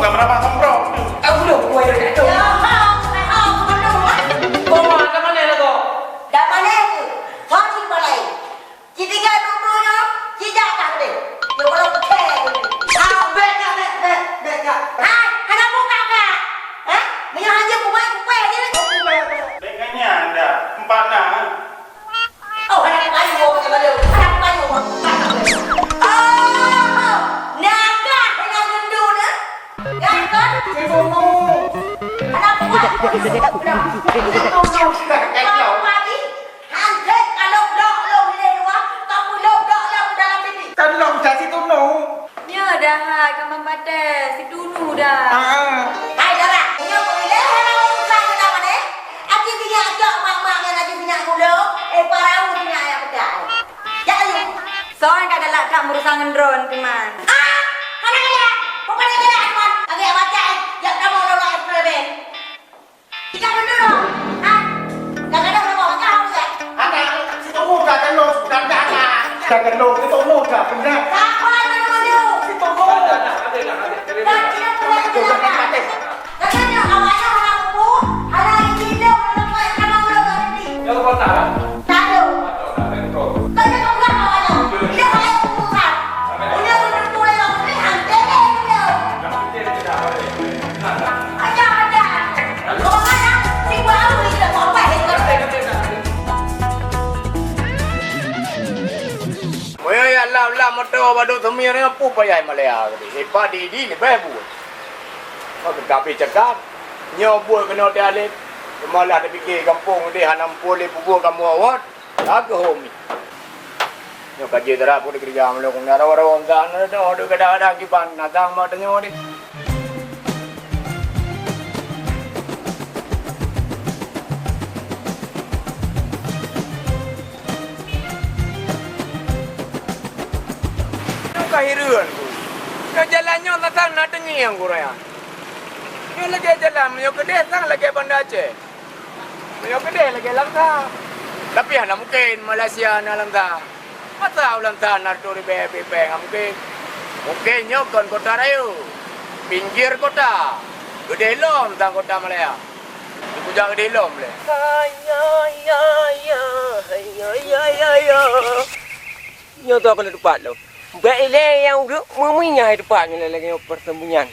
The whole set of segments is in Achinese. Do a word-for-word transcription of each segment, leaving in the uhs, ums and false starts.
ka meuramah nongkrong. Ka ulôn buah dia tak tahu. Ya, ha, ha, ha, ha. Kau mah, dah mana lagu? Dah mana tu? Kau di mana? Kita kan dulu Kan, kan? Cik Nunu. Anak buah. Cik Nunu sudah kacau. Pagi, hanjeuet ka lôn blok lôn ilèe luwa, ka peulôn blok lôn dalam bilik. Kan lôn cak si Tunu. Nyoe dah hai, ka meupatéh, si Tunu dah. Ah. Hai, dara, nyoe keu ilèe hana urusan ngon amanah. Aci minyak cok mak-mak nyan aci minyak gula, eh, parau minyak ayam pedas. Jak laju. Soe nyang ka galak that meurusan ngon droe, Tuman? Ah! Hana galak! Bukan hana galak, Tuman. Lagèe macam jak kamoe lolo eksperimen. Tidak betul, ah. Kadang-kadang orang bawa kau, ya. Hana, si Tunggu dah kena, sudah dah, dah. Dah kena, si Tunggu dah, benar. Siapa yang menuduh? Si Tunggu. Dah, dah, dah, dah, dah, dah. Dah, tidak pernah. Sudah dah mati. Katanya awaknya orang kubu, ada yang hidup, orang kuat, orang kuat, orang kuat. Yang kau tak? Tak ada. Kau jangan pegang awaknya. Dia banyak urusan. Punya betul-betul yang ini, hantar dia dulu. Ajar, ajar. Kau mana? Si baru ni kita buat apa? Moyo ya lam-lam moto badok teumir nyoe pu payah malea geude. Sipa di di leubeh buet. Maka kabeh cakap, nyoe buet keunoe teualét. Malah tapike gampông deh hana muphom lé pubuet kamoe awot. Ka geuhom. Nyoe ka jeuet dara pun dikeurija meulong na rawa-rawa enggak na doh kadang-kadang kiban natang mak tanyoe deh. Nyoe ka hireuen ku. Nyoe jalan nyoe sang na teungieng ku raya. Nyoe lagèe jalan meunyoe keudeh sang lagèe Banda Aceh. Meunyoe keudeh lagèe Langsa. Tapi hana mungken Malaysia na Langsa. Masa u Langsa na reutôh ribèe pih péng hana mungken. Mungken nyoe kon kota rayeuk. Pinggir kota. Keudeh lom sang kota Malaya. Dikujak keudeh lom lé. Hai, ya, ya, ya. Hai, ya, ya, ya, ya. Nyoe toh keuneuk teumpat lom. Bèk ilèe nyang udeuek meumiyah teumpat nyoe lagèe nyoe persembunyian.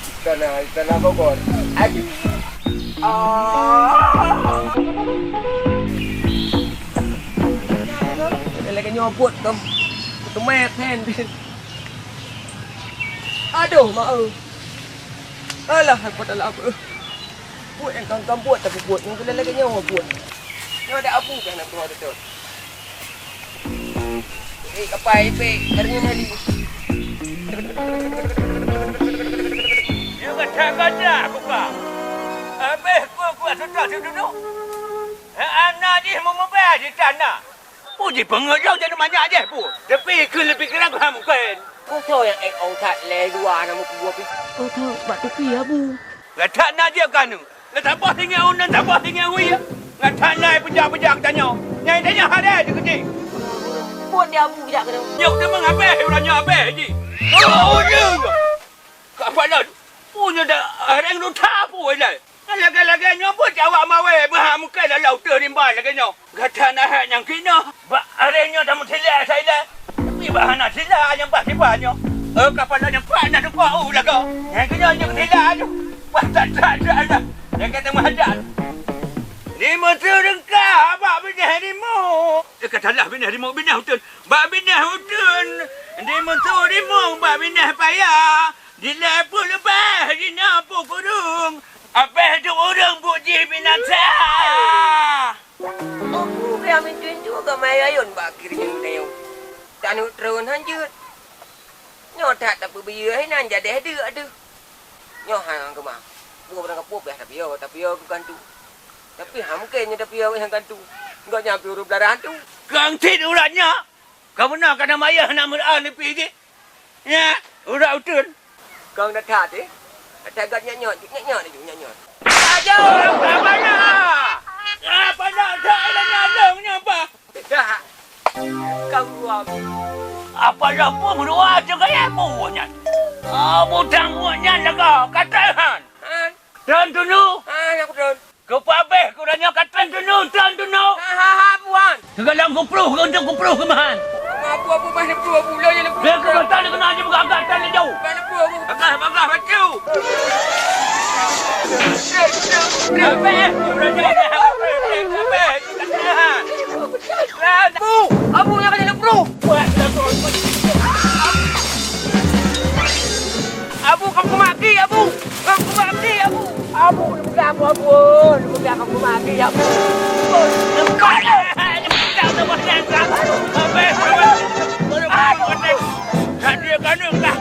Istana, istana Bogor. Aduh. Ah. Lagèe nyoe buet keu teumèe then. Aduh, mak eu. Alah, aku tak lama. Buet nyang kang-kang buet tapi buet nyang keunan lagèe nyoe buet. Nyoe ada abu dah nak keluar betul. Eh, kapai ipek, kering hari. Dia kata-kata buka. Habis ku, ku sudah duduk. Anak dia memebai di tanah. Puji pengeujau jadi manyak jeh pu. Tapi keu lebih kurang paham kan. Kau tahu yang ek ong that leh dua nama kubur pi. Kau tahu bak tepi abu. Letak nak dia kanu. Letak bah tinggi un, letak bah tinggi hui. Letak lai pejak-pejak tanyoe. Nyai tanyoe hadai di kecil. Pun dia abu jak kena. Nyok teumang habis, urang nyoe habis ji. Oh, ya. Kak Fadlan, punya dah areng lu tapu lai. Lagèe-lagèe nyoe buet awak mawé beuha mungken lalau teuh rimba lagèe nyoe. Gata na hak nyang keunoe. Bak areng nyoe tameusilak sailai. Tapi bak hana silak nyang bah tiba nyoe. Eh, kapala nyang pat na teupok u lagoe. Nyang keunoe nyang silak tu. Bah that-that dah. Nyang kata meuhadap. Rimong tu deungka bak binéh rimong. Eh, katalah binéh rimong, binéh uteuen. Bak binéh uteuen. Rimong tu rimong bak binéh paya. Dilèe peuet leubeh jinoe peuet kureueng, abéh duek ureueng buet jih binasa. Oh, peue keu meuntui-ntui keu meuayôn bak keureunyeun tanyoe. Taneuk treun han jeuet. Nyoe that tapeubiyeu inan jadéh deuk deuh. Nyoe han keumah. Peue barang kapuet bèh tapiôh, tapiôh keu kantu. Tapi han mungken nyoe tapiôh nyang kantu. Gobnyan pih ureueng beulara hantu. Kang cit urat nyoe. Kamoe na ka na mayah na meureu'an di pih jih. Nyan, urat uteuen. Kang that-that, eh? That-that gat nyat-nyot, nyat-nyot laju, nyat-nyot. Ajo! Apa na? Apa na? Dah ada nyalong ni apa? Dah. Kang dua. Apa dah pun dua tu gaya pun nyan. Ah, butang buat nyan laga, kata han. Han. Dan dulu. Han, aku don. Keu pabéh keu uroe nyoe ka tron tunu, tron tunu. Ha, ha, ha, Puan. Keugalang kupluh, keu untuk kupluh keumahan. Abu, abu, bah, nepuluh, abu, ulah, ya, nepuluh. Bèk keu mata ni keunan jih peugah-peugah tan laju. Bah, nepuluh, abu. Bagah, bagah, batu. Pabéh keu uroe nyoe, pabéh, pabéh, pabéh. Abu, abu, nyang ka nepuluh. Buat lagu. Abu, kamu kemaki, Abu! Kamu kemaki, Abu! Abu, lu peugah Abu, Abu! Lu peugah kamu kemaki, Abu! Abu, lu peugah, lu peugah, lu peugah, lu peugah, Abu! Abu! Aduh, aduh, aduh!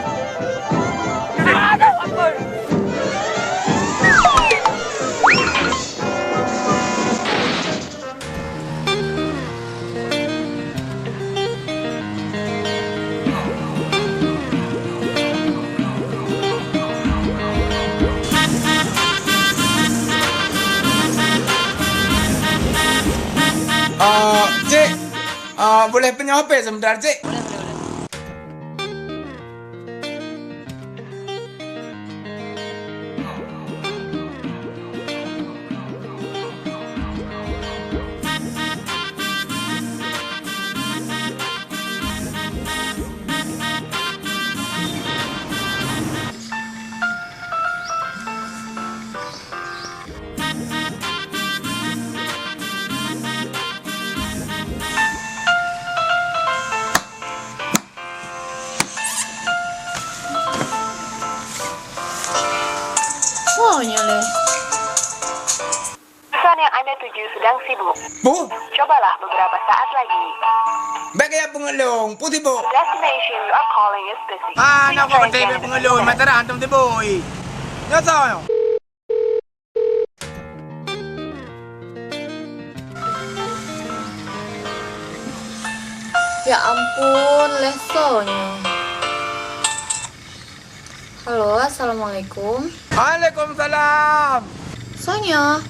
Ah, cik, ah, boleh pinjam H P sebentar, cik? Soe nyoe lé? Pesan yang Anda tuju sedang sibuk. Peue? Cobalah beberapa saat lagi. Bèk gaya peungeulông, peue sibuk? The destination you are calling is busy. Ah, please try again. Nak kau beutôi bèk peungeulông, mata dah hantom sibuk. Nyoe soe nyoe? Ya ampun, lé soe nyoe. Halo, assalamualaikum. Waalaikumsalam. Soe nyoe?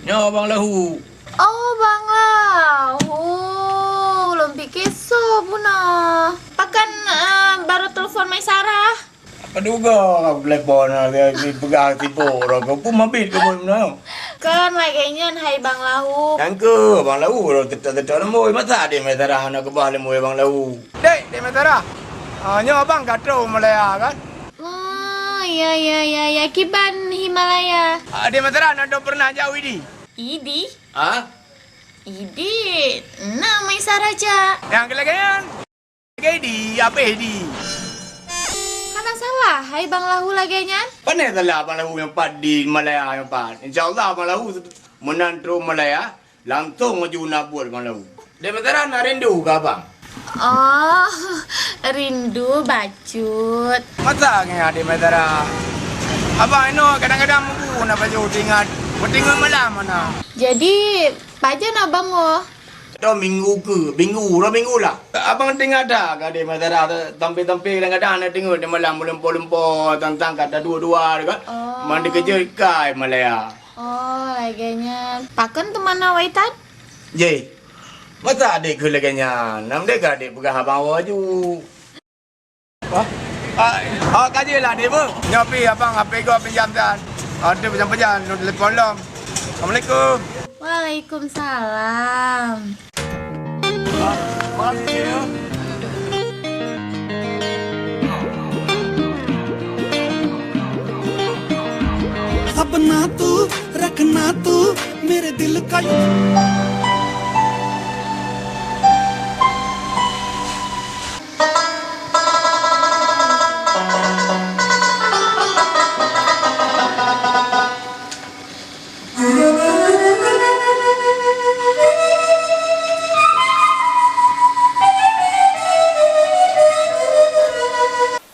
Nyoe Bang Lahu. Oh, Bang Lahu. Ulôn pike soe bunoe. Pakon, eh, baru telepon Maisarah? Apa duga telepon, peugah tipu, uroe keu peue mabit keu buet meunoe. Kon lagèe nyan, hai Bang Lahu. Nyang keuh, Bang Lahu, uroe teuta-teuta leumbôi. Masa adé Maisarah hana keubah leumbôi Bang Lahu? Dek, Dek Maisarah. Ah, nyoe abang ka trôh Himalaya kan? Oh, ya, ya, ya, ya. Kiban Himalaya? Adé Maisarah na dong pernah jak u Idi? Idi? Ha? Idi, na Maisarah jak. Nyang keu lagèe nyan. Lagèe Idi, abéh Idi. Hana salah, hai Bang Lahu lagèe nyan? Pane salah Bang Lahu nyang pat di Malaya nyan pat. Insya Allah Bang Lahu meunan trôh Malaya, langsông maju na buet Bang Lahu. Dek Maisarah na rindu keu abang? Oh, rindu bacut. Masa ngieng Dek Maisarah? Abang inoe kadang-kadang meubu na bacut teuingat, meuteungoh malam mana. Jadi, pajan abang woe? Atau minggu keu, minggu, dua minggu lah. Abang teuingat that keu Dek Maisarah, tampé-tampé kadang-kadang hana teungeut di malam, meulumpoe-lumpoe, tang-tang ka tadua-dua kan. Oh. Man dikeujot kai Malaya. Oh, lagèe nyan. Pakon teuma na wai that? Jih. Masa adék keu lagèe nyan? Nam deh ka adék peugah abang awai aju. Wah. Ah, ah, ka jeuet lah, Dek, beuh. Nyoe pi abang H P gob pinjam tan. Ah, tu pejan-pejan, lôn telepon lom. Assalamualaikum. Waalaikumsalam. Ah, makasih, ya. Sabna tu, rakhna tu, mere dil ka.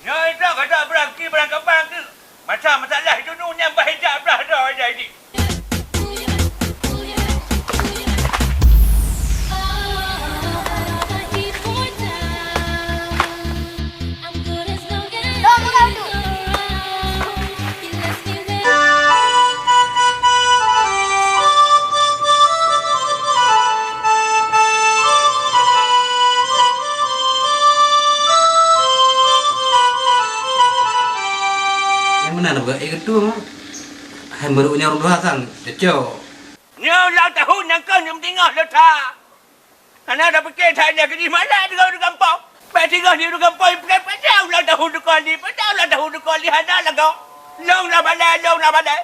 Nyoe ito gata beurangkat beurangkapan keuh. Masa masalah itu nu nyang bah ijak blah droe jai jih. Nyang meunan na beuet, eh, geutueng. Hai meuruk nyan ureueng tuha sang, cocok. Nyoe ulang tahun nyang keu nyang teungoh leuta. Hana tapike that lé keudeh malam deungon ureueng gampông. Bèk singoh di ureueng gampông, pike pajan ulang tahun deukon lé, pajan ulang tahun deukon lé, hana lagoe. Lôn lam balèe, lôn lam balèe.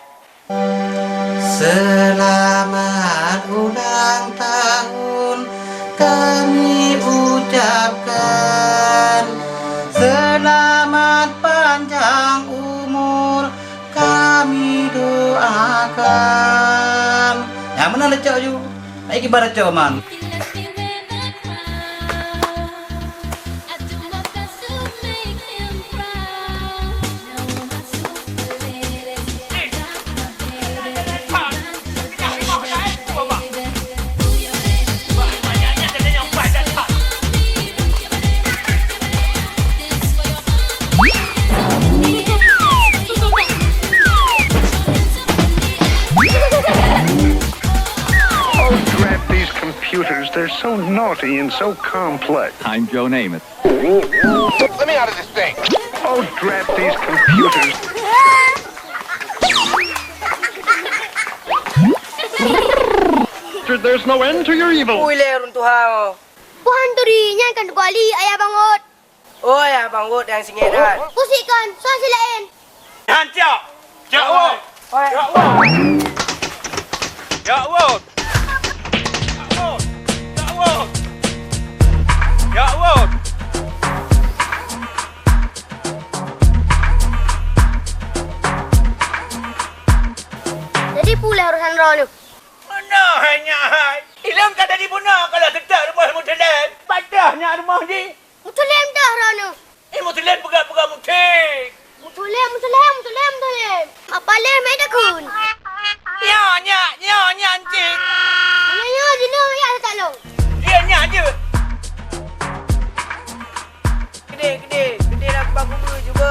Selamat ulang tahun kami ucapkan. Selamat panjang umur. Kan, nyang meunan leucok ju. Ai kiban leucok man. Oh, drat these computers. They're so naughty and so complex. I'm Joe Namath. Let me out of this thing. Oh, drat these computers. There's no end to your evil. Ui lé ureueng tuha. Peue han turi, nyan kan Teungku Ali, ayah Bang Ot. Oh, ayah Bang Ot nyang singoh that. Pusik kon, soe si laén? Nyan cok. Cok woe. Oi. Cok woe. Cok woe. Cok woe. Cok woe. Cok woe. Jadi peue lé urusan droeneuh? Meunoe hai nyak hai. Ilôn ka jadi bunoe ka lheueh teutek rumoh Mutulém. Padoh nyak rumoh jih. Mutulém dah droeneuh. Eh, Mutulém peugah-peugah muté. Mutulém, Mutulém, Mutulém, Mutulém. Apa lé mai takheun? Nyoe nyak, nyoe nyak cit. Nyoe, nyoe, jinoe ya tak long. Dia nyak je. Gede, gede, gede lah kubah kubur juga.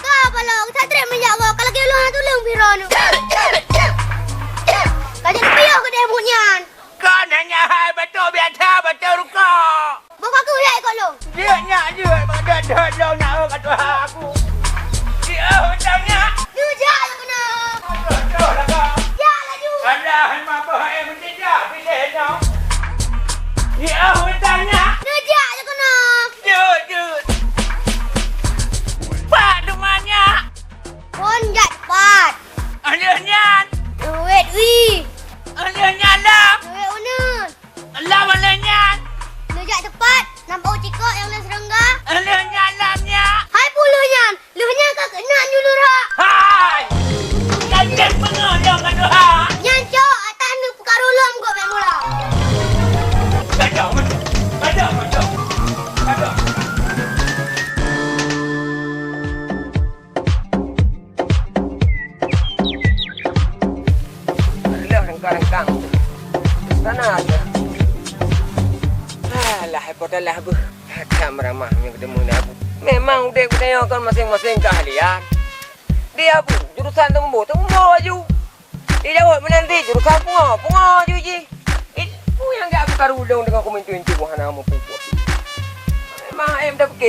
Ka balok, ka trép meunjak woe, ka lagèe lôn hana tuleueng pih droeneuh. Ka jeuet piôh keudéh buet nyan. Kon hana hai batuk biasa, batuk rukok. Boh ka keuh ya ikot lôn. Jeuet nyak jeuet, mak dot-dot lôn nak eu ka tuha aku. Jeuet beutôi nyak. Neujak lôn keunoe. Aduh, aduh, lah kau. Jak laju. Alah, mabah eh, meucicak, pilih nyoe. Jeuet beutôi nyak. Neujak lôn keunoe. Jeuet, jeuet. Pat teuma nyak. Phôn jak teupat. Aleuh nyan. Duet wi. Aleuh nyan lam. Duet uneun. Lam aleuh nyan. Neujak teupat. Nampak cikok nyang leuh seurangga. Aleuh nyan lam nyak. Hai peue lheueh nyan. Lheueh nyan ka keunan ju lurah. Hai. Kacang peungeut nyang ka tuha. Nyan cok atas neuk peukaru lom gok mek mula. Kacau, kacau, kacau, kacau. Alah, rengkang-rengkang. Sana aja. Alah, hai potalah beuh. Hata meuramah nyang keudeumu na Abu. Memang udép geutanyoe kon maséng-maséng keahlian. Di Abu, jurusan teumeubôh, teumeubôh aju. Di Daud meunan cit jurusan pungo, pungo aju jih. It, peue nyang jak meukaru ulôn deungon kumintu-intu hana meupupuih. Memang M W K.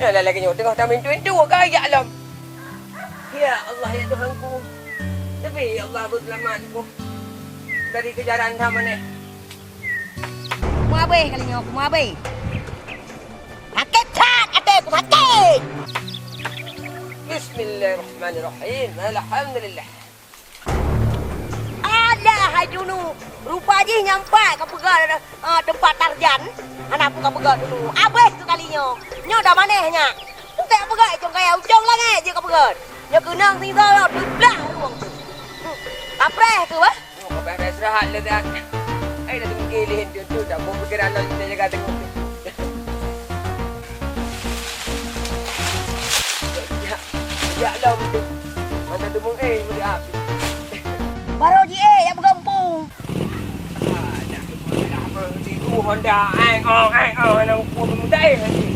Nyan lagèe nyoe teungoh tamintu-intu ka jak lom. Ya Allah, ya Tuhanku. Tapi ya Allah, beuseulamat ku dari keujaran sama neh. Meuabéh kali nyoe, meuabéh. Sakét that até ku, sakét! Bismillahirrahmanirrahim. Alhamdulillah. Alah, hai Junu. Rupa jih nyang pat ka peugah, ah, teumpat Tarjan. Hana peue ka peugah Junu. Abéh keu kali nyoe. Nyoe dah maneh nyak. Entek peugah icong kaya ucong langét jeuet ka peugah. Nyoe keunong sisa lom teublah rueng tu. Hmm. Kapreh tu, bah. Nyoe ka bèk istirahat le dah. Ai dah teumiki lé tu, tu dah buet pikiran lom kita jaga tengok. Ya, ya lom tu. Masa tu mung eh, boleh habis. Baru ji eh, yang bergampung. Ah, dah, dah, dah, dah, Honda, eh, oh, eh, oh, anak aku tu muda, eh, nanti.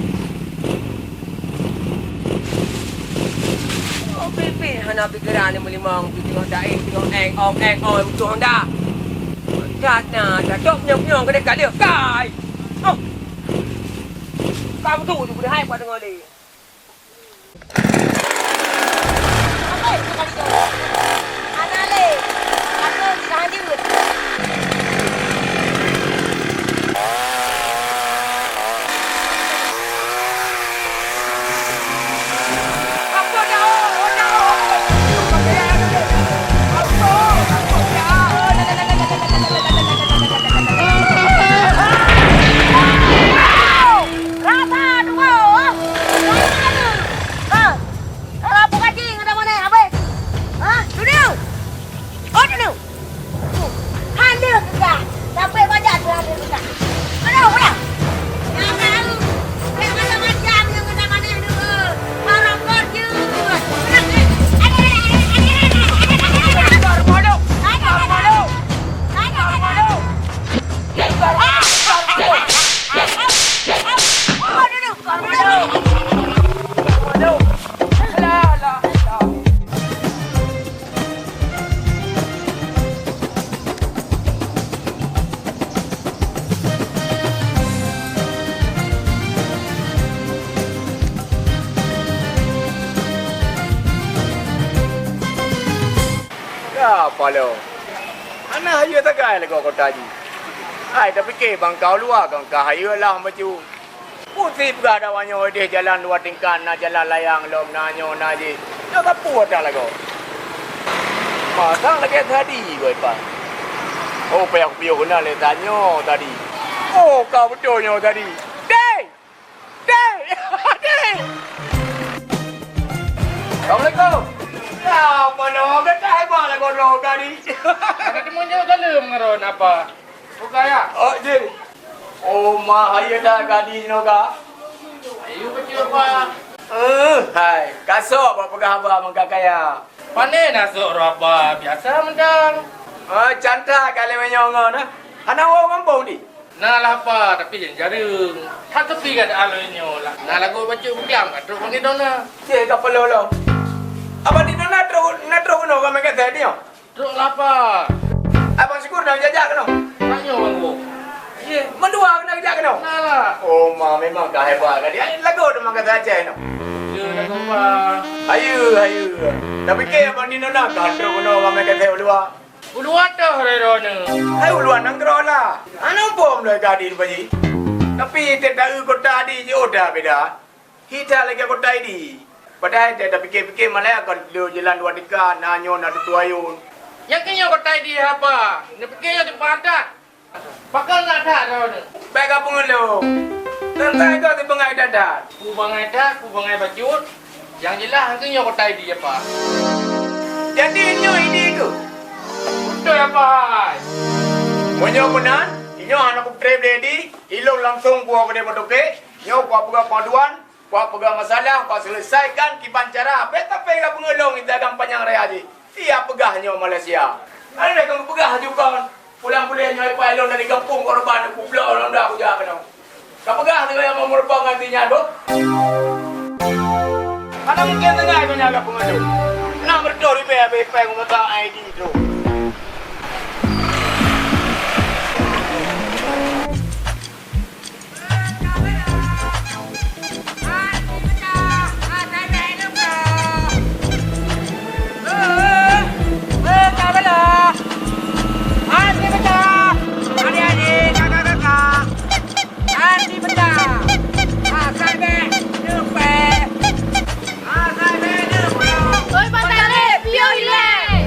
Oh, pih-pih hana pikeran ni meulimong, pih tengok daeng, tengok eng, ong, eng, ong, muncul Honda. Kat na, datuk punyong-punyong kena kali, kai. Oh. Kamu tu, tu boleh hai buat tengok ni. Rasa dua. Apa lo? Hana hayeue sagai lagoe kota jih. Hai tapike bang kau luwa kang ka hayeue lah bacut. Pusih peugah dawa nyoe ideh jalan dua tingkat, na jalan layang lom, na nyoe na jih. Nyoe sapeue ata lagoe? Masa lagèe tadi, wai Pak. Oh, payah kupiôh keunan lé tanyoe tadi. Oh, ka beutôi nyoe tadi. Deh! Deh! Deh! Assalamualaikum. Ya, apa nama gata hebat lagoe droe tadi? Ada temuan jauh dalam ngeron apa? Buka ya? Oh, jih. Oh, mah, ayo dah gadi jinoe ka. Ayo, betul, Pak. Eh, hai, kasok bak peugah haba mangka kaya. Pane na sok roh haba biasa mantong. Ah, cantik kali meunyoe ngon, eh. Hana woe gampông di? Na lah, Pak, tapi jareueng. That tepi gata aloi nyoe lah. Na lagoe bacut buklam ka trok bang di dona. Cek ka peulo-lo. Abang di dona trok, na trok keunoe ka meukat saya dia. Trok lapa. Abang Syukur dah jak-jak keunoe? Tanyoe Bang Guru. Ye, mandua keunoe jak keunoe? Salah. Oh, ma memang ka hebat ka dia. Lagu tu mangka saja no. Ya, lagu, Bang. Ayu, ayu. Tapi ke Abang Nino nak ka trok keunoe ramai kata ulua. Ulua toh rero ni. Hai ulua nanggroe lah. Anu bom lah gadi tu, Pak Ji. Tapi tetap kota di je udah beda. Hita lagèe kota idi. Padahai ta-, tapike-pike malèe kon lheueh jalan dua tingkat, na nyoe na tutoe ayôn. Nyang keu nyoe kota idi haba, neupike nyoe teumpat that. Pakon na that droeneuh? Bèk ka peungeulong. Teuntang ka teupeungai that-that. Peue bangai that, peue bangai bacut. Nyang jeulaih nyang keu nyoe kota idi apa? Jadi nyoe idi keuh? Beutôi apa hai? Meunyoe meunan, inyoe hana kupeutreuk lé idi, ilôn langsong kuwoe keudè motoke, nyoe kupeugah pengaduan, Kupeugah masalah, kuseuleusaika kiban cara, bèk tapé ka peungeulong di dagang Panyang Raya jih. Siap peugah nyoe Malaysia. Ada ka peugah jukon. Pulang-pulang nyoe ipa ilôn dari gampông korban kubloe lôn dah kujak keunoe. Ka peugah lagèe nyang meureumpok ngon si nyan, boh. Hana mungken tinggai meunyoe ka peungeulong. Nak meureudôh ribèe abéh ipa ngon mata I D tu. Oi, Bang Talib, piôh ilèe!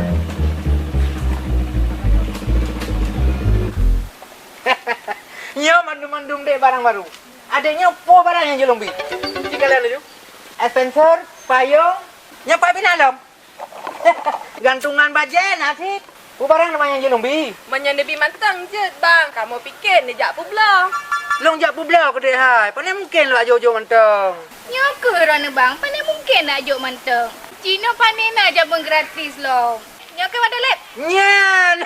Nyoe mandum-mandum dek barang baru. Adek nyoe po barang nyang jilumbi. Ci kalian laju. Ascensor, payong, nyoe pat pih na lom. Gantungan bajèe na cit. Po barang teuma nyang jilumbi. Meunyoe neubi mantong jeuet, Bang. Kamoe pike neujak peubloe. Lôn jak peubloe keudeh hai. Pane mungken lôn jak jok-jok mantong. Nyoe keuh droeneuh, Bang. Pane mungken neujak jok mantong. Jinoe pane na jameun gratis lom. Nyoe keuh Bang Talib. Nyan.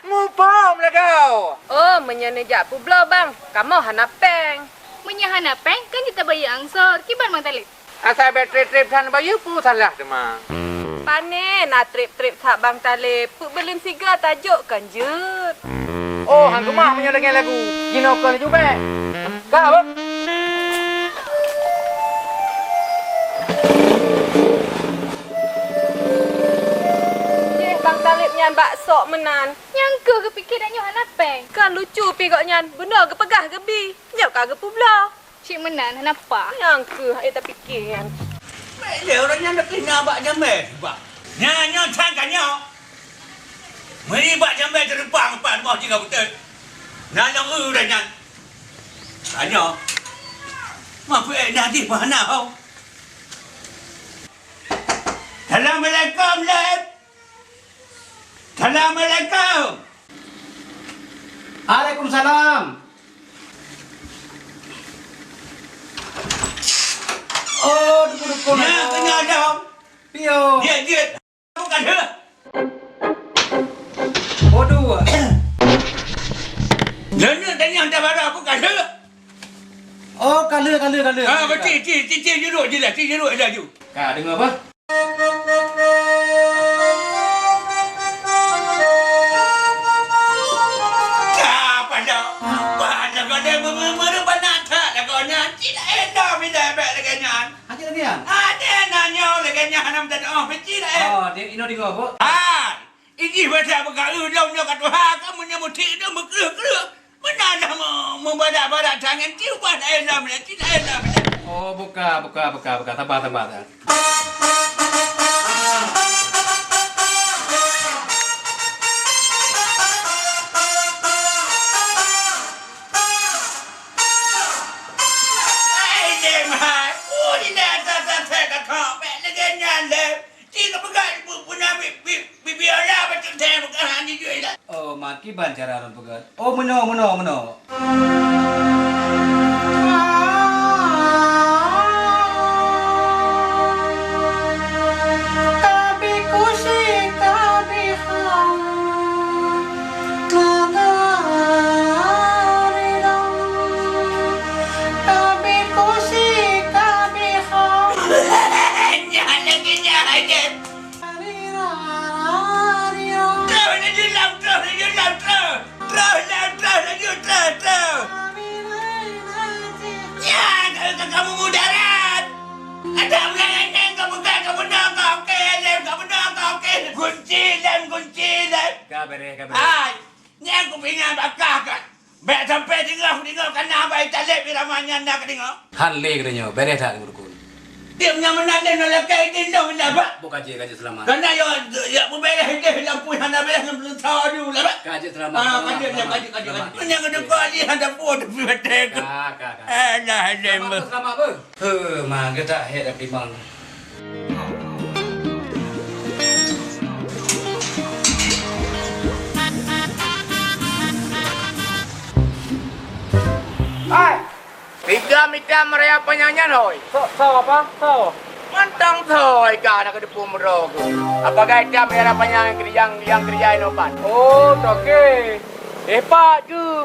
Muphom lagoe. Oh, meunyoe neujak peubloe, Bang, kamoe hana péng. Meunyoe hana péng, kan jeuet tabayeue angsor. Kiban Bang Talib? Asai bèk trép-trép that bayeue peue salah teuma. Pane na trép-trép that Bang Talib. Peuet buleuen siga tajok kan jeuet. Oh, han keumah meunyoe lagèe lagu. Jinoe kon laju bèk. Ka, beuh. Jeh, Bang Talib nyan bak sok meunan. Nyang keuh geupike tanyoe hana péng. Kan lucu pih gobnyan, bunoe geupeugah geubi, nyoe ka geupeubloe. Cit meunan hana pah. Nyang keuh, eh, tapike nyan. Bèk lé ureueng nyan teupeue na bak jamèe, bah. Nyan nyoe can ka nyoe. Meuri bak jamèe teureupang pat moh jiga beutôi. Na nyang eu ureueng nyan. Ka nyoe. Ma peuék na jih bah na ho. Assalamualaikum, Lép. Assalamualaikum. Waalaikumsalam. Oh, duku-duku. Nyan keunyoe dong. Piôh. Jeuet, jeuet. Bukan he. Waduh. Nyoe, nyoe, tadi hantar barang aku ka lheueh. Oh, ka lheueh, ka lheueh, ka lheueh. Ah, betul, cil, cil, cil jeruk je lah, cil jeruk je lah, ju. Ka deungoe bah. Ka pada, pada kau dah meureumpok nak that lagoe nyan. Cil dah enda bila bèk lagèe nyan. Hana lagèe nyan? Ada nanya lagèe nyan hana minta doa, cil dah. Oh, dia ino deungoe, Bu. Hai. Jih basa beuka eu lom nyoe ka tuha, kamoe nyoe mutik deuh meukreueh-kreueh. Meunan dah meu-, meubadak-badak tangan, ci ubah laén lom, ci laén lom. Oh, buka, buka, buka, buka. Sabar, sabar, sabar. Hai, Dem, hai. Oh, di atas, atas, atas, kakak. Bèk lagèe nyan, Dem. Ci kapeugah ibu puna bi-, bi-, bibiola bacut teuh peugah han jijui lah. Oh, ma kiban cara lôn peugah. Oh, meunoe, meunoe, meunoe. Nyan lagèe nyan, Dem. Troh laju lom, troh laju lom, troh. Troh lom, troh laju, troh, troh. Nyan, ka, ka, kamoe mudarat. Adak bulan nyan ka buka, ka bunoe ka oke, Dem, ka bunoe ka oke. Kunci, Dem, kunci, Dem. Ka beureh, ka beureh. Hai. Nyan kupeuingat bak kah kan. Bèk sampai deungoe, deungoe kana Abai Taleb irama nyan na kadeungoe. Han lé geutanyoe, beureh that Teungku Dukon. Tiep nyang meunan lé ngon lakèe idin dong indak, Pak. Boh ka jeuet, ka jeuet seulamat. Kana yo, yo beureh ideh lampu hana beureh ngon peuleusa aju lah, Pak. Ka jeuet seulamat, ah, seulamat, ka jeuet, seulamat, ka jeuet, ka jeuet, seulamat. Nyan keuneuk kali hana pun tapi beuteng. Ka, ka, ka. Alah, seulamat, Pak, seulamat, Pak. Heuh, ma geutak hek lam timang. Hai, tiga mita meuraya panyang nyan, hôi. Soe, soe apa? Soe? Mantong soe ka na keudeupu meudroe keuh. Apa gai tam meuraya panyang keudijang, dijang keudijang inoe pat? Oh, toke. Eh, pat keuh.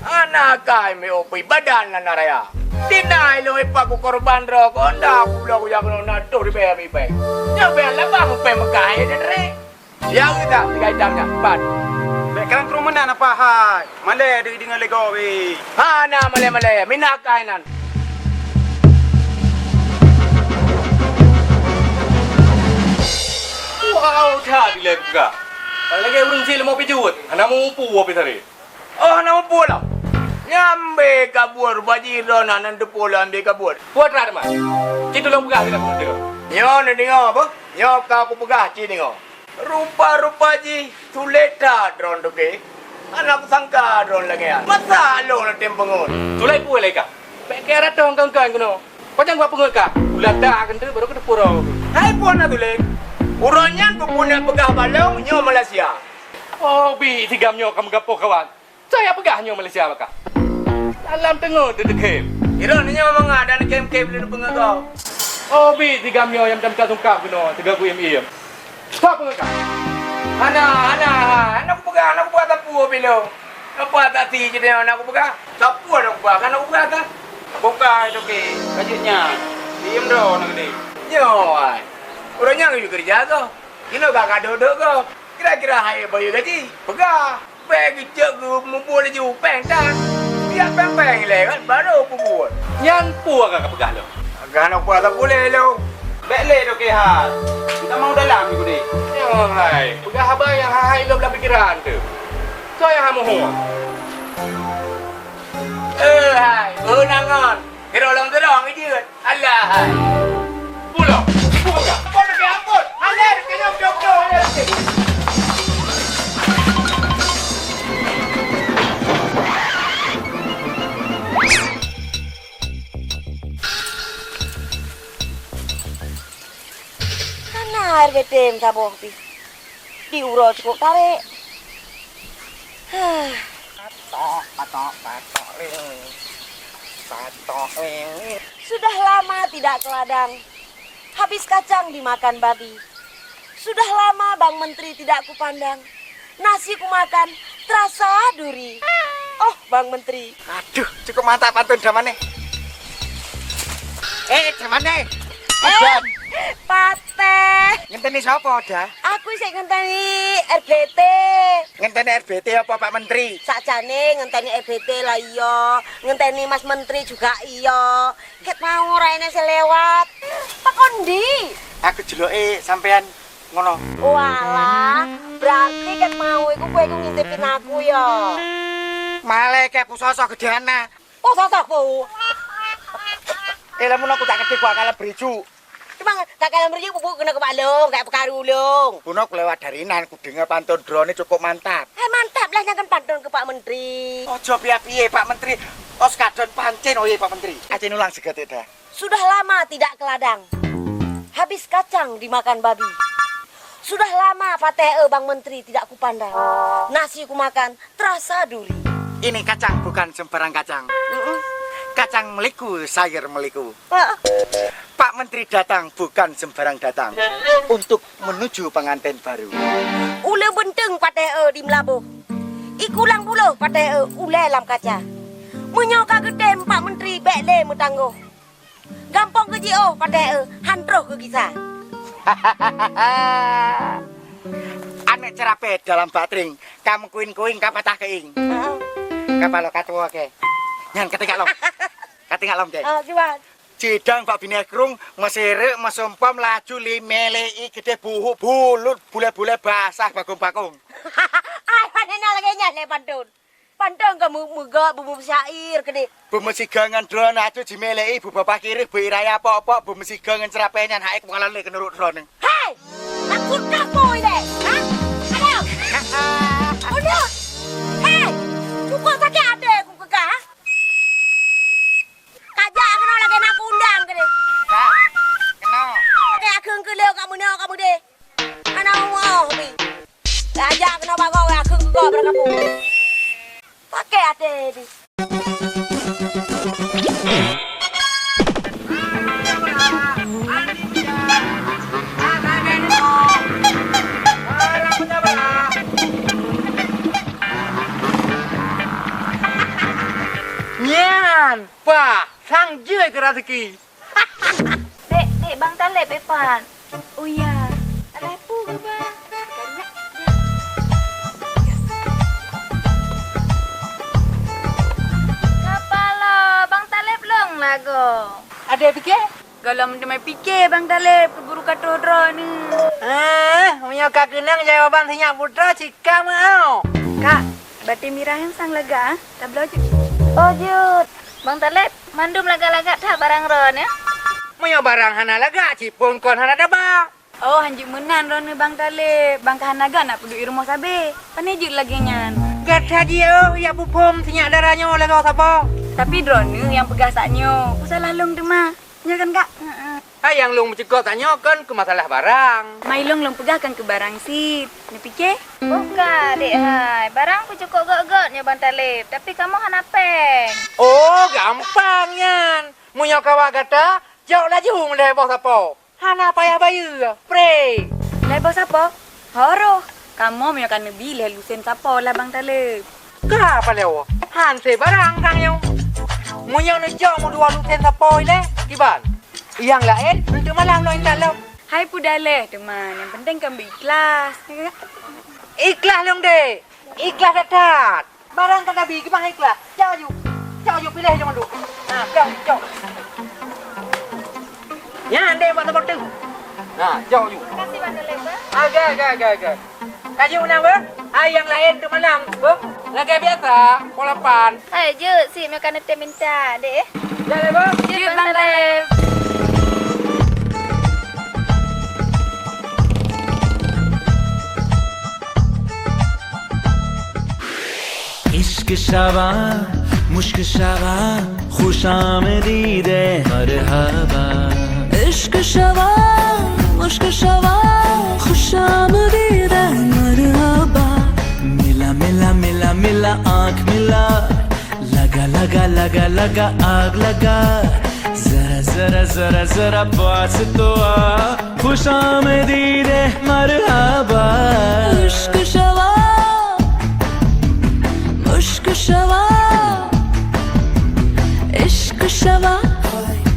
Hana kai meu pih badan na raya. Tina ilôn ipak ku korban droe keu honda ku bloe ku jak keunoe na toh ribèe ribèe. Nyoe bèk laba mupèe meukahe dan re. Ya udah, tiga jam nyan, ban. Bèk kang krueng meunan apa hai? Malèe deungoe lé gob weh. Hana malèe-malèe, mina kai nan. Wow, that dilèe buka. Lagèe ureueng sih leumo pijut, hana mupu api tadi. Oh, na muphom lom. Nyan ambé kabur, bajih droeneuh nan teupeu lom ambé kabur. Putra teuma. Ci tulông peugah lé lakoe teuh. Nyoe neudeungoe beuh, nyoe ka kupeugah ci deungoe. Rupa-rupa jih tuléh that droen teuke. Hana kusangka droen lagèe nyan. Masa lôn neutem peungeut? Tuléh peue lé kah? Bèk keu ratoh kon-kon keunoe. Pajan kupeungeut kah? Ulata keuneuk baru keuteupeu uroe. Hai phon na tuléh. Uroe nyan peue-peue neupeugah bak lôn nyoe Malaysia. Oh, bi sigam nyoe ka meugapoh kawan. Soe nyang peugah nyoe Malaysia bak kah? Dalam teungoh teudeukhem. Droeneuh nyoe mangat dan khem-khem lôn peungeut gob. Oh, bi sigam nyoe nyang meutamita sungkab keunoe, teuga kuiem-iem. Soe peugah kah? Hana, hana, hana kupeugah, hana kupeugah sapeue pih lôn. Sapeue saksi jih nyoe hana kupeugah. Sapeue hana kupeugah, hana kupeugah kah? Bukai toke, ka jeuet nyan. Diem droe na keudeh. Nyoe ai. Ureueng nyang geuyue keureuja gob. Keunoe ka kadok-dok gob. Kira-kira hai bayeue gaji. Peugah. Bèk geucok geuh mubuet laju péng tan. Piyak péng-péng ilèe kan, barô peubuet. Nyan peue ka kapeugah lom? Ka hana kupeugah sapeue lé lôn. Bèk lé toke hai. Tamong dalam ni kudeh. Nyoe hai, peugah haba nyang hai-hai lom lam pikeran teuh. Soe nyang hana muphom? Eh hai, beuh nangon. Kira lom sidroe jeuet. Alah hai. Pulang. Pulang. Kau nak ampun. Alah, kena jodoh, alah. Hana air betem saboh pih. Di uroe cukup tarek. Patok, patok, patok, ling. Patok, ling. Sudah lama tidak ke ladang. Habis kacang dimakan babi. Sudah lama Bang Menteri tidak kupandang. Nasi kumakan terasa duri. Oh, Bang Menteri. Aduh, cukup mantap pantun zaman ni. Eh, zaman ni. Eh, Pateh. Ngenteni sapa, Da? Aku sik ngenteni R B T. Ngenteni R B T apa Pak Menteri? Sakjane ngenteni R B T lah iya. Ngenteni Mas Menteri juga iya. Ket mau raine selewat. Pak Kondi. Aku juluke sampean Ngono. Walah, berarti kat mau iku kue ku ngintip pinaku ya. Malaikat pusosok gede anak. Oh, sosok pu. Eh, lamun aku tak ngerti, gua kalah beriju. Cuma tak kalah beriju, bubu kena kebak long, kayak pekaru long. Bunoe aku lewat dari nan, ku dengar pantun droeneuh cukup mantap. Eh, mantap lah, jangan pantun ke Pak Menteri. Ojo piye-piye, Pak Menteri. Os kadon pancen, oh iya, Pak Menteri. Aceh ulang segetik dah. Sudah lama tidak ke ladang. Habis kacang dimakan babi. Sudah lama Pateh e Bang Menteri tidak kupandang. Nasi kumakan terasa duri. Ini kacang bukan sembarang kacang. Mm-mm. Kacang meliku, sayur meliku. Ah. Pak Menteri datang bukan sembarang datang. Untuk menuju pengantin baru. Ule benteng Pateh e di Melaboh. Ikulang buloh Pateh e ulée lam kaca. Meunyoe ka geutem Pak Menteri bek lé meutanggoh. Gampông keu jiôh Pateh e, han troh keu gisa. Aneuk ceurapée dalam batring, ka meukuing-kuing ka patah keuieng. Heeh. Ka paloe ka tuwoe ke. Nyan ka tinggai lom. Ka tinggai lom ke. Ah, kiban. Cidang bak binéh krueng, meusireuk, meusumpom, laju limé lé i keudeh buhuk bulut, bulée-bulée basah bagong-bagong. Ai, pane na lagée nyan lé pantun. Pantun ka meu-, meugah beumeusair keudeh. Beumeusigoe ngon droeneuh aju jimé lé i, beubaba kireuh, beu-i raya pok-pok, beumeusigoe ngon ceurapée nyan hai kukalon lé keunurot droeneuh. Hei! Maksud kah boh ilée? Ha? Adoe! Adoe! Hei! Cukup sakét até ku keu kah, ha? Kajak keunoe lagée na kuundang keudeh. Kak, keunoe. Lagée akheun keu lé ka meunoe ka meudeh. Hana umu oh pi. Kajak keunoe bagoe akheun keu gob bak kampung. Sakét até pi. Nyan, pah, sang jeuet keu raseuki. Dek, dek, Bang Taleb, eh, pat. Oh ya. Alah, peue geuba? Kapala, Bang Taleb lôn lagoe. Adoe pike? Gohlom teuma pike, Bang Taleb, keu buru ka troh droeneuh. Ah, meunyoe ka keunong jawaban sinyak putra, cika meu'oh. Kak, batée mirah nyang sang lagak, ah? Tabloe jeuet. Oh, jeuet. Bang Taleb, mandum lagak-lagak that barang droeneuh. Meunyoe barang hana lagak, cit phon kon hana taba. Oh, hanjeuet meunan droeneuh Bang Taleb. Bang ka hana gak na peuduek i rumoh sabe. Pane jeuet lagée nyan? Gata jih, oh, jak peuphom sinyak dara nyoe lagoe sapo? Tapi droeneuh nyang peugah sak nyoe, peue salah lôn teuma. Nyo kan, Kak? Heeh. Hai nyang lôn meucukôb tanyoe kon keu masalah barang. Mai lôn, lôn peugah kan keu barang cit. Neupike? Boh ka, Dek hai. Barang peucukôb göt-göt nyoe Bang Taleb, tapi kamoe hana péng. Oh, gampang nyan. Meunyoe ka wak gata, jok laju lhèe boh sapo. Hana payah bayeue, pré. Lhèe boh sapo? Horoh. Kamoe meunyoe ka neubi lhèe lusen sapo lah Bang Taleb. Ka palèe woe, han sé barang sang nyoe. Meunyoe neujok meudua lusen sapo ilèe, kiban? Nyang laén, eunteuk malam lôn intat lom. Hai peue daleh teuma, nyang penting kan beu ikhlas. Ikhlas lôn deh, ikhlas that-that. Barang ka tabi, keumah ikhlas. Cok aju, cok aju, piléh aju mandum. Ha, cok, cok. Nyan deh buat saboh teuk. Ha, cok aju. Makasih Bang Daleh, Bang. Agak, agak, agak, agak. Kaju meunan, Bang? Hai nyang laén teuk malam, Bang? Lagèe biasa, poh lapan. Hai, jeuet, si meukana teuh minta, deh. Jeuet, Bang? Jeuet, Bang Taleb. عشق شوم، مشک شوم، خوش آمدید مرحبا. عشق شوم، مشک شوم، خوش آمدید مرحبا. ملا، ملا، ملا، ملا، آنکھ ملا. لگا، لگا، لگا، لگا، آگ لگا. ذرا، ذرا، ذرا، ذرا پاس تو آ. خوش آمدید مرحبا. عشق شوم، مشک شوم، عشق شوم،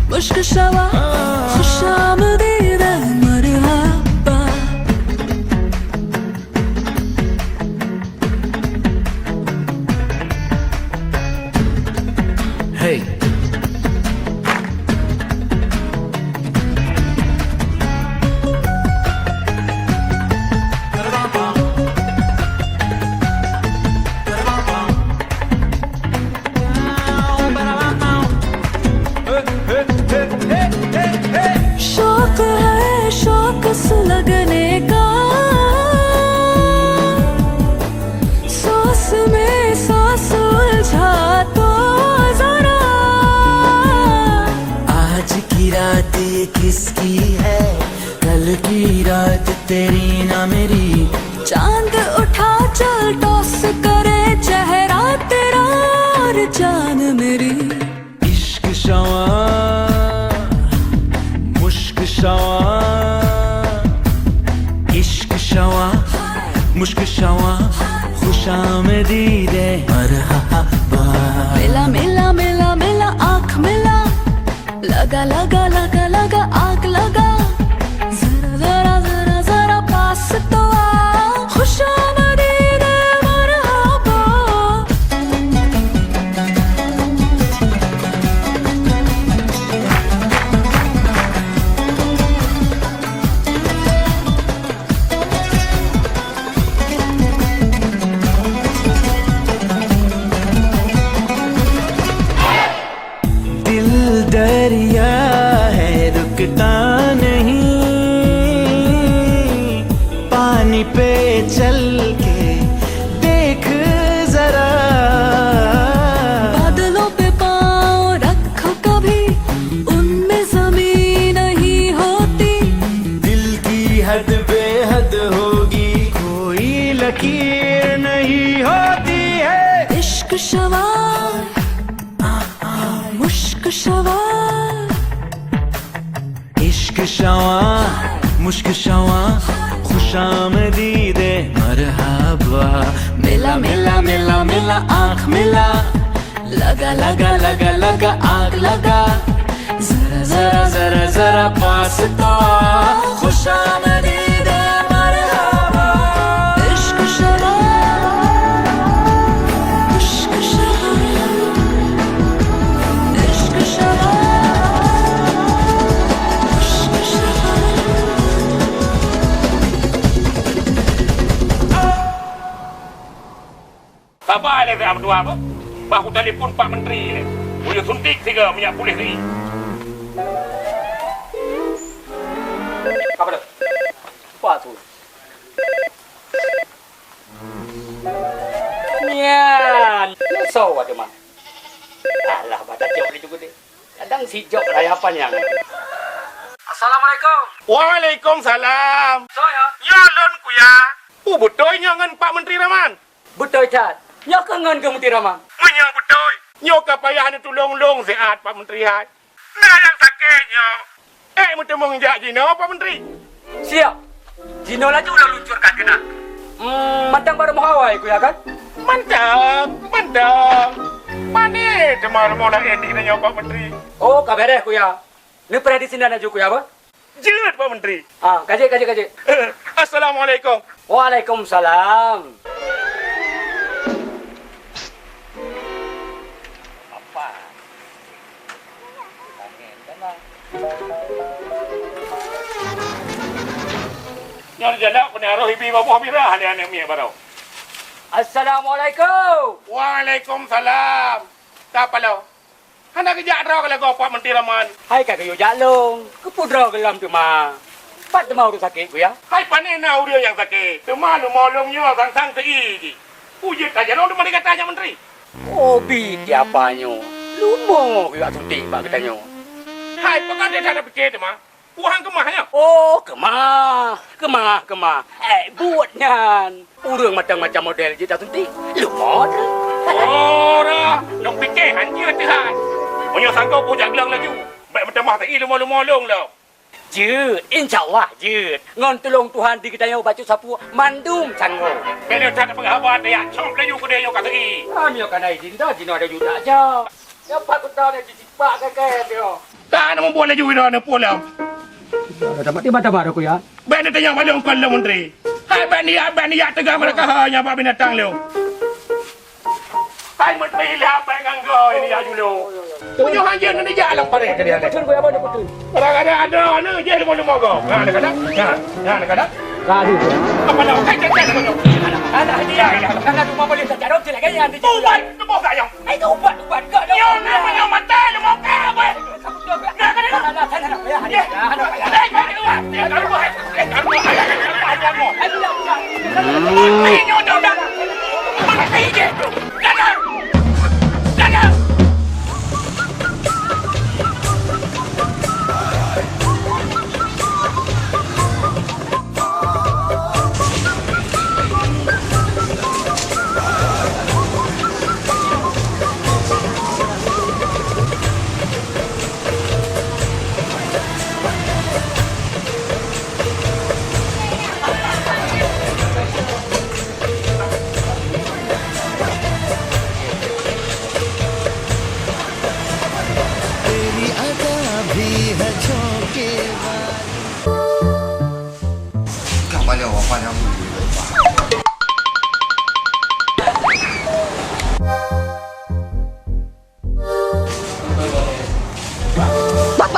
مشک شوم، خوش آمدید مرحبا. Hey. इसकी है कल की रात तेरी ना मेरी। चांद उठा चल टॉस करे चेहरा तेरा और जान मेरी। इश्क शवा, मुश्क शवा, इश्क शवा, मुश्क शवा, खुशामदीद मरहबा। मिला, मिला, मिला, मिला, आँख मिला। लगा, लगा, लगा, लगा, आग लगा। जरा, जरा, जरा, जरा पास तो आ। खुशामदीद मरहबा। दिल दरिया है, रुकता नहीं, पानी पे चल के देख जरा। बादलों पे पाँव रखो कभी, उनमें जमीन नहीं होती। दिल की हद बेहद होगी, कोई लकीर नहीं होती है। इश्क शवा, मुश्क शवा। इश्क शवा, मुश्क शवा, खुशामदीद मरहबा। मिला, मिला, मिला, मिला, आँख मिला। लगा, लगा, लगा, लगा, आग लगा। जरा, जरा, जरा, जरा पास तो आ। खुशामदीद मरहबा। इश्क शवा, इश्क शवा, इश्क शवा, इश्क शवा। Saba lé, Pak Meutuah, bah kutelepon Pak Menteri lé. Ulôn suntik sigoe minyeuk puléh teuh. Apa tu? Apa tu? Nyan, nyoe soe teuma? Alah, bah tacok lé tu geude. Kadang sijok raya panyang. Assalamualaikum. Waalaikumsalam. Soe nyoe? Nyoe lôn, Kuya. Peue beutôi nyoe ngon Pak Menteri Raman? Beutôi that. Nyoe keuh ngon Geumeuti Rama. Meunyoe beutôi, nyoe ka payah neutulông lôn siat, Pak Menteri hai. Na nyang sakét nyoe. Ék meuteumèe jak jinoe, Pak Menteri? Siap. Jinoe laju lôn luncurkan keunan. Hmm, mantong bak rumoh awai, Kuya, kan? Mantong, mantong. Pane teuma rumoh laén di geutanyoe, Pak Menteri? Oh, ka bèrèh, Kuya. Neupreh disinan laju, Kuya, bah. Jeuet, Pak Menteri. Ah, ka jeuet, ka jeuet, ka jeuet. Assalamualaikum. Waalaikumsalam. Apa? Tangen keunan. Nyoe jalan peunah roh ibi baboh birah lé aneuk miet baroe. Assalamualaikum. Waalaikumsalam. Ka paloe. Hana geujak droe keu lagoe Pak Menteri Raman. Hai ka geuyue jak lôn, keupeue droe gohlom teuma? Pat teuma ureueng sakét, Kuya? Hai pane na ureueng nyang sakét, teuma leumo lôn nyoe sang-sang teu-i jih. Peue jeuet ka jaroe teuma di gata nyan Menteri? Oh, bi tiapa nyoe. Leumo geuyue suntik bak geutanyoe. Hai, pakon that tapike teuma? Peue han keumah nyoe? Oh, keumah, keumah, keumah. Ék buet nyan. Ureueng macam-macam model jeuet tasuntik. Leumo droe. Ora, lôn pike han jeuet teuh hai. Meunyoe sanggob kujak glöng laju, bèk meutamah teu-i leumo-leumo lôn lom. Jeuet, insya Allah jeuet. Ngon tulông Tuhan di geutanyoe bacut sapeue mandum sanggob. Bèk lé that peugah haba teuyak cop laju keudeh nyoe ka teu-i. Kami ka na izin dah, jinoe ada juta aja. Nyoe pat kuta nyoe cicik pak kèe-kèe nyoe. Ka na mubuet laju inoe neupulang. Dah mati mata baru ku ya. Bèk neutanyong bak lôn kon lôn Menteri. Hai bèk neujak, bèk neujak teuga meurakaha nyan bak binatang lôn. Hai Menteri lheueh bèk ngon goe neujak julok. Meunyoe hanjeuet neujak lam paréh keudeh. Betul ku ya, betul. Kadang-kadang ada aneuk jih leumo-leumo goe. Nah, kadang-kadang. Nah, nah, kadang-kadang. Aduh. Apa nak pakai cek-cek tu? Anak dia. Karena cuma boleh cakap roti lagi yang dia. Ubat, tebus sayang. Eh, itu ubat, ubat. Kau dah. Yo, nama yang mata lu mau kau, weh. Nah, kadang-kadang. Sana, sana, sana. Ya, sana, sana. Eh, jangan buat. Eh, jangan buat. Eh, jangan buat. Mati nyonya dah. Mati je. Dadah. Dadah. Yo, apa yang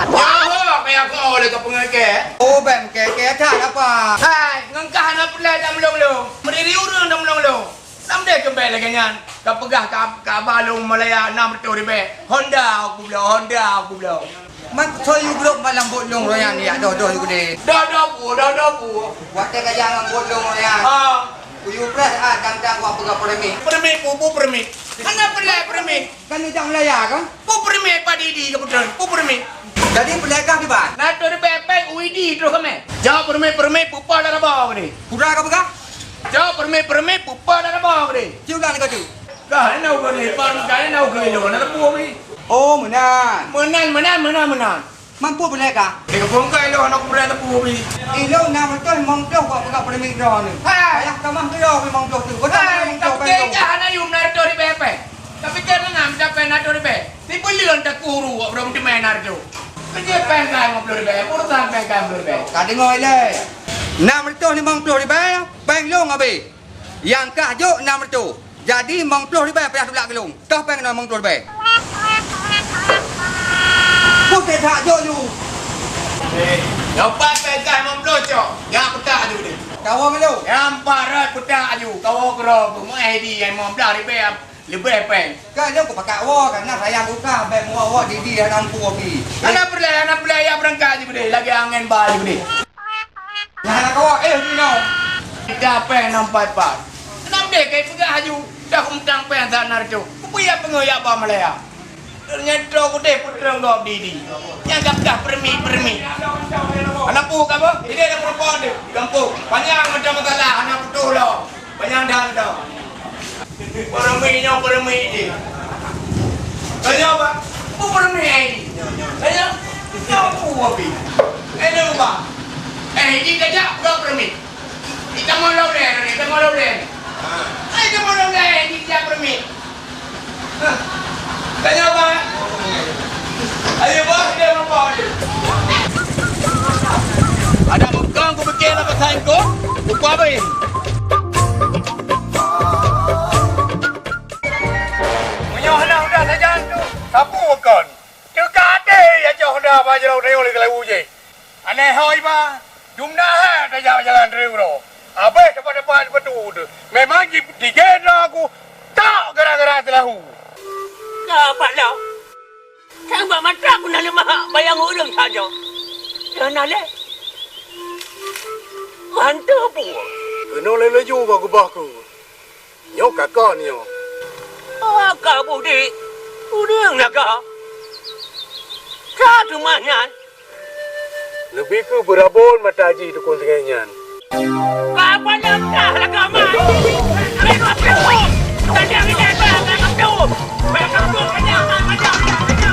Nyawa kaya kau lé ka peungakée. Oh, bèk meukée-kée that apa? Hai, ngon kah hana peureulée dak meulong-long. Meuriri ureueng dak meulong-long. Nam deh keumbée lagée nyan. Ka peugah ka, ka ba lôn Malaya nam reutôh ribée. Honda aku bloe, Honda aku bloe. Man soe yue bloe malam bot lôn royan yak doh-doh yue geude. Doh-doh pu, doh-doh pu. Watée ka jangan bot lôn royan. Ha. Kuyue preh ah tang-tang wak peugah permit. Permit pu, pu permit. Hana peureulée permit. Kan ujang Malaya kan? Pu permit Pak Didi kebetulan. Pu permit. Jadi peureulée kah diban? Na reutôh ribée péng U I D troh kamé. Jaweueb permit-permit peue-peue lam raba geude. Pura ka peugah? Jaweueb permit-permit peue-peue lam raba geude. Ci ulang ka tu. Kah na ukeue leubang, kah na ukeue ilong, na teupeu bi. Oh, meunan. Meunan, meunan, meunan, meunan. Mampu peureulée kah? Di kampung kah ilong na ukeue leubang teupeu bi. Ilong na reutôh limong ploh buat peugah permit droeneuh. Hai. Payah tamah keu limong ploh tu. Hai, tapi kah hana yum na reutôh ribée péng. Tapi kah meunan meucapai na reutôh ribée. Sibuleuen takuru wak brong teumé na reutôh. Keujeuet péng kah limong ploh ribée, urusan péng kah limong ploh ribée. Ka deungoe ilée. Nam reutôh limong ploh ribée, péng lôn habéh. Nyang kah jok nam reutôh. Jadi limong ploh ribée payah tulak keu lôn. Toh péng keunoe limong ploh ribée. Putôh that jok ju. Nyoe pat péng kah limong ploh cok. Nyak peutak aju deh. Kawoe ngeulu. Nyang empat ratus peutak aju. Kawoe keudroe peumaih di limong blaih ribée leubeh péng. Ka nyoe kupakat woe, kareuna sayang tukang, bék muwoe-woe Didi hana mampu pi. Hana peureulée, hana peureulée, ya beurangkat jih beudeh, lagée angén ba jih beudeh. Nah, hana kawoe, eh, jinoe. Ida péng nam pat-pat. Nam deh kai peugah aju, dah umtang péng sa na reutôh. Kupeue ya peungeut ya ba Malaya. Ternyata udeh putrong gob Didi. Nyang gab-gab permi-permi. Hana pu ka boh? Ideh dah meureumpok deh. Gampông. Panyang macam masalah, hana putôh lom. Panyang dan tau. Permi nyoe permi jih. Tanya apa? Pu permi ai ni. Tanya. Nyoe pu abi. Eh, ni ubah. Eh, ini kajak bukan permi. Kita mau lom leh, kita mau lom leh. Hai, kita mau lom leh, ini kajak permi. Tanya apa? Ayo, bos, dia lupa. Ada megang ku pikir nak pasal kau. Lupa apa ini? Meunyoe hana udah sajan tu, sapu kon. Teuka até ya cok da ba jalan rayong lé keulabu jih. Aneh hoi ba. Jumna hai tajak jalan dari uroe. Abéh tepat-tepat betul tu. Memang ji-, jigenda aku tak gara-gara telahu. Ka pat dah. Sang bak mata aku na leumah bayang ureueng saja. Dah na lé. Hantu pun. Kena lé laju bak gubah ku. Nyoe ka kon nyoe. Oh, ka budik. Ureueng na ka. Ka teuma nyan. Leubeh keu beurabon mata jih dukon singoh nyan. Ka pandang dah lah ka mai. Tadang indah ka, ka tu. Ka tu, ka tu, ka tu.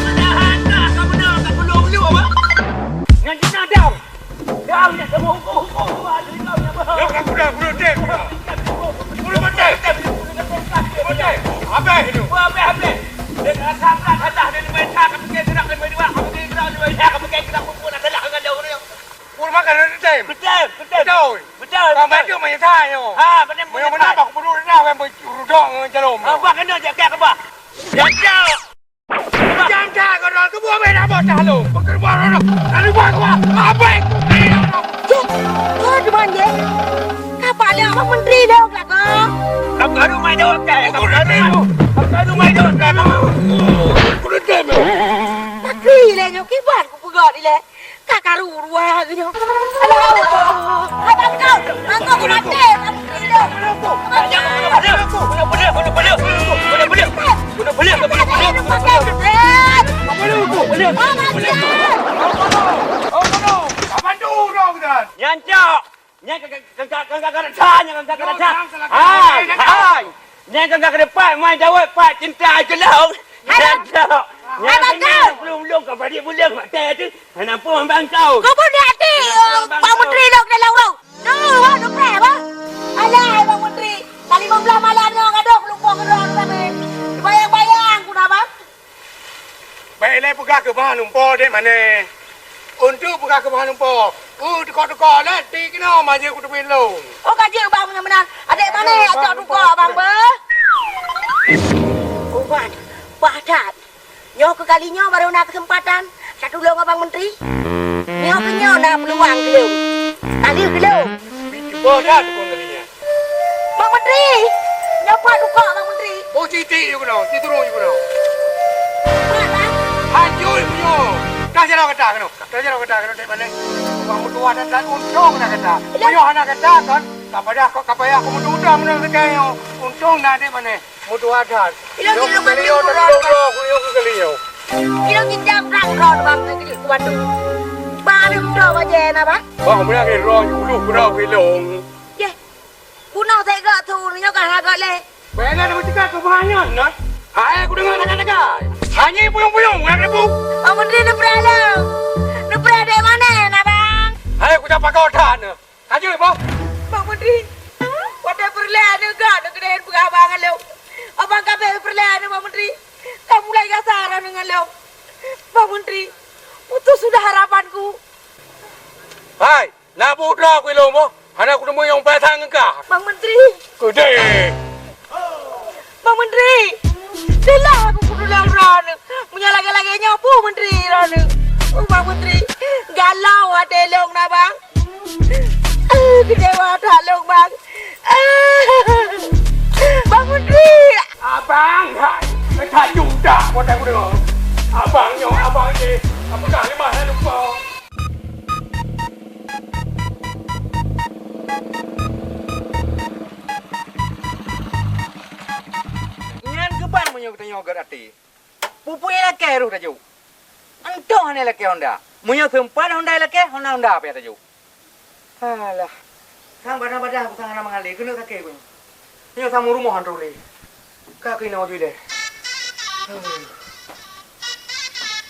Padahal dah ka beuna, ka belum, belum, apa? Nyan jinah dong. Nyang that keudroe keubuah beh na boh tahlong. Peukeureubeuen droeneuh. Lalu buat kuah. Abéh. Cit. Kau cuman je. Kapa ada abang menteri dah belakang? Kamu baru main jawab kan? Kamu baru main. Kamu baru main jawab kan? Kudu tem. Pakri le nyo kiban ku peugah ni le. Ka karu ruah geuh nyoe. Alah, abang kau, angkau keu maté, kamu keu hidup. Abang kau. Nyan cok. Nyan ka, ka, ka, ka, ka, ka, ka, nyan ka, ka, ka, ka. Hai, hai. Nyan ka, ka, ka, ka, pat, mai jaweueb, pat, cinta ai geulong. Hai, nyan cok. Nyan abang kau. Nyan ulung-ulung ka bari buleung maté tu. Hana pun abang kau. Kau pun di hati, Pak Menteri lok dalam urang. Duh, wah, dupreh, bah. Alah, hai Bang Menteri. Ka limong blaih malam nyoe gadôh keulumpok keudroe kami. Bayang-bayang ku na, Bang. Bèk ilèe peugah keu bah lumpoe dek mané. Untuk peugah keu bah lumpoe, Uh, tukok-tukok lé, ti keunoe maju kuteubiet lôn. Oh, ka jeuet bang meunan-meunan. Adék manéh, tukok-tukok bang beuh. Oh, bang. Bah that. Nyoe keu kali nyoe barô na keuseumpatan tatulông Abang Menteri. Nyoe keu nyoe na peuluang keu lôn. Ka lheueh keu lôn. Cuba that tukang kali nyan. Bang Menteri! Nyoe pat tukok, Bang Menteri! Oh, titik ju keunoe, titurong ju keunoe. Pat, Bang? Hanjeuet ju nyoe. Ka jaroe gata keunoe. Ka jaroe gata keunoe, dek manéh. Bang meutuah dan, dan untông na gata. Meunyoe hana gata kon, ka payah, ka payah kumeututoe meunan sagai nyoe. Untông na dek manéh. Meutuah that. Ilong, ilong, ilong, ilong, ilong, ilong, ilong, ilong, ilong, ilong. Ilong jijak blang droe bang, keu jih kubantu. Bang, ada muda bajai na, bang? Bang, meunan ke droe, ulu droe ilong. Yeh. Bunoe teuga tu, nyoe ka lagak lé. Bela dah bercakap ke bahannya, nah. Hai, aku dengar tengah-tengah. Hanya puyung-puyung, nak debu. Bang Menteri, neupreh lom. Neupreh dek mana, na, bang? Hai, aku dah pakai otak, nah. Aja, Bang. Bang Menteri, watèe peureulèe aneuk gak, aneuk keudeh peugah abang ngon lôn. Abang ka abéh peureulèe aneuk, Bang Menteri. Ka mulai kasar aneuk ngon lôn. Bang Menteri, putus sudah harapanku. Hai, na buet droe keu lôn boh. Hana kuteumé nyang peue sang ngon kah. Bang Menteri. Keudeh. Bang Menteri, silah aku kutulông droeneuh. Meunyoe lagèe-lagèe nyoe, peue Menteri droeneuh? Oh, Bang Menteri, galau até lôn na, Bang. Eh, keucewa that lôn, Bang. Eh, Bang Menteri. Abang, hai. Tajung dak, kau tak udah. Abang nyoe, abang ni. Apakah lemah lalu kau? Nyan keuban meunyoe geutanyoe gét até. Peue-peue lakèe roh tajok. Entong hana lakèe honda. Meunyoe seumpat honda lakèe, honda, honda payah tajok. Alah. Sang badah-badah busang hana mangalé, keuneuk sakét pun. Nyoe sang rumoh han trôh lé. Ka keunoe jui lé.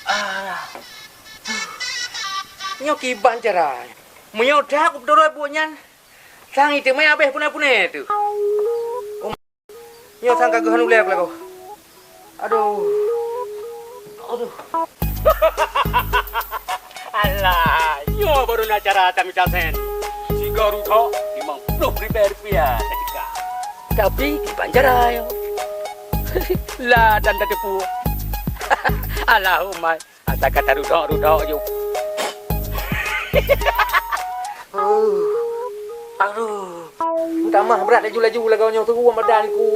Alah. Nyoe kiban cara. Meunyoe dak kupeutulôi buet nyan, sang iteumé abéh punéh-punéh teuh. Nyoe sang ka geuhan ulèe aku lagoe. Aduh. Aduh. Alah, nyoe baru na cara tamita sén. Sigoe rudok limong ploh ribèe rupiah teuka. Tapi kiban cara nyoe. Lah dan tateupeue. Allahumma. Asa ka tarudok-rudok ju. Aduh. Tamah brat laju-laju lagoe nyoe, teuruweueng badan ku.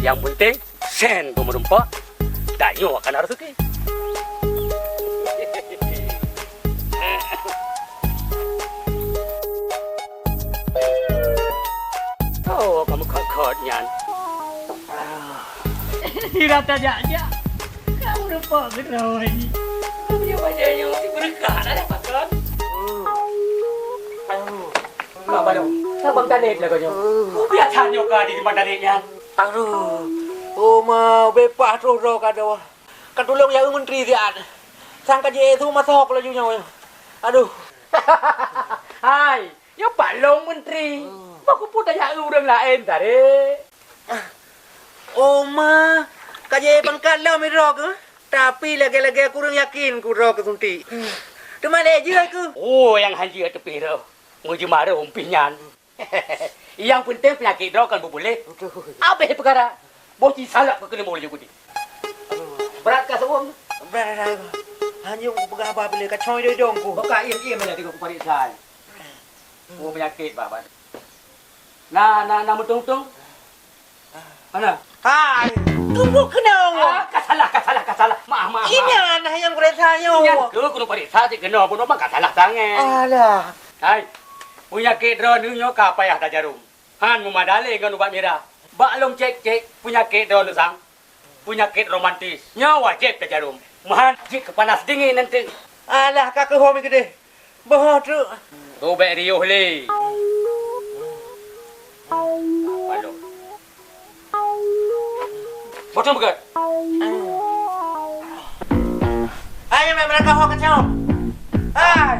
Nyang penting, sén ku meureumpok, tanyoe akan na raseuki. Oh, kamu khot-khot nyan. Sira tajak-jak. Kamu lupa gedoi. Kamu yang baca yang si berkah dah dapat kan? Aduh. Kau baru. Kau bang tanet lah kau nyoh. Biasa nyoh kau di bang tanet nyan. Aduh. Oh ma, bepah terus dah kau dah. Ka tulông ya eu menteri siat. Sang ka jeuet su masok laju nyoe. Aduh. Hai, nyoe pat lôn menteri. Hmm. Bah kupeue tajak eu ureueng laén tadi. Oh ma, ka jeuet pangkat lom droe keuh. Tapi lagèe-lagèe kureueng yakin ku droe keuh suntik. Teuma lé jeuet keuh. Oh, nyang han jeuet teupih droe. Meujeumaroh umpih nyan. Nyang peunteng peunyakét droe kon beupuléh. Betul. Abéh peukara. Boh ci salak keu keuneuk laju kudi. Aduh. Brat ka seuuem. Brat dah. Hanyung peugah haba pilih kacoi doi dong ku. Buka iem-iem laju ku pareksa. Oh, peunyakét, Baba. Na, na, na meutung-tung. Mana? Hai, tunggu keunoe. Ah, ka salah, ka salah, ka salah. Maaf, maaf, maaf. Inyan nyang pareksa nyoe. Inyan keuh keuneuk pareksa cit keunoe, bunoe mah ka salah sangat. Alah. Hai, peunyakét droeneuh nyoe ka payah tajarom. Han meumada lé ngon ubat mirah. Bak lôn cék-cék peunyakét droeneuh sang. Peunyakét romantis. Nyoe wajéb tajarom. Meuhan jeuet keu panas dingin nanti. Alah, ka keuhom keudeh. Boh treuk. Tu bèk riôh lé. Apa lôn? Boh treuk beugèt. Hai, nyang meuraka ho kacau. Hai,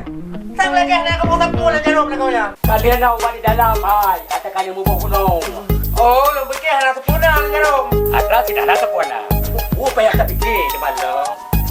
sang lagèe na kamoe sapeue lam jaroe lagoe nyan. Ka lheueh na ubat di dalam, hai. Ata ka lheueh muboh gunong. Oh, lôn pike hana sapeue na lam jaroe. Atra sidana sapeue na. Oh, payah tapike di malam.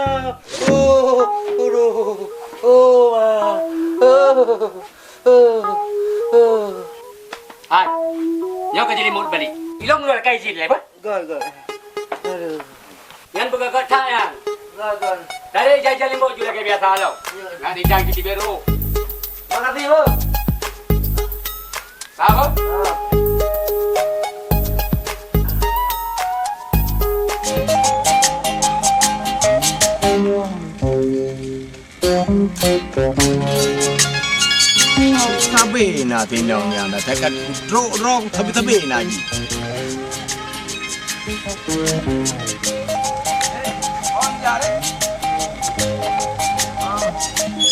Maisarah. Oh, aduh. Oh, ma. Oh, oh, oh. Hai, nyoe ka jadi mot balik. Ilong luar kai jin lé, bah? Gol, gol. Aduh. Nyan peugah-gah that nyan. Gol, gol. Dari jajan limbok ju lagèe biasa lom. Ya. Nak didang di Tibero. Makasih, Bang. Apa? Ah. Sabe na tinong nyang dah takat trok rong sabe-sabe na jih.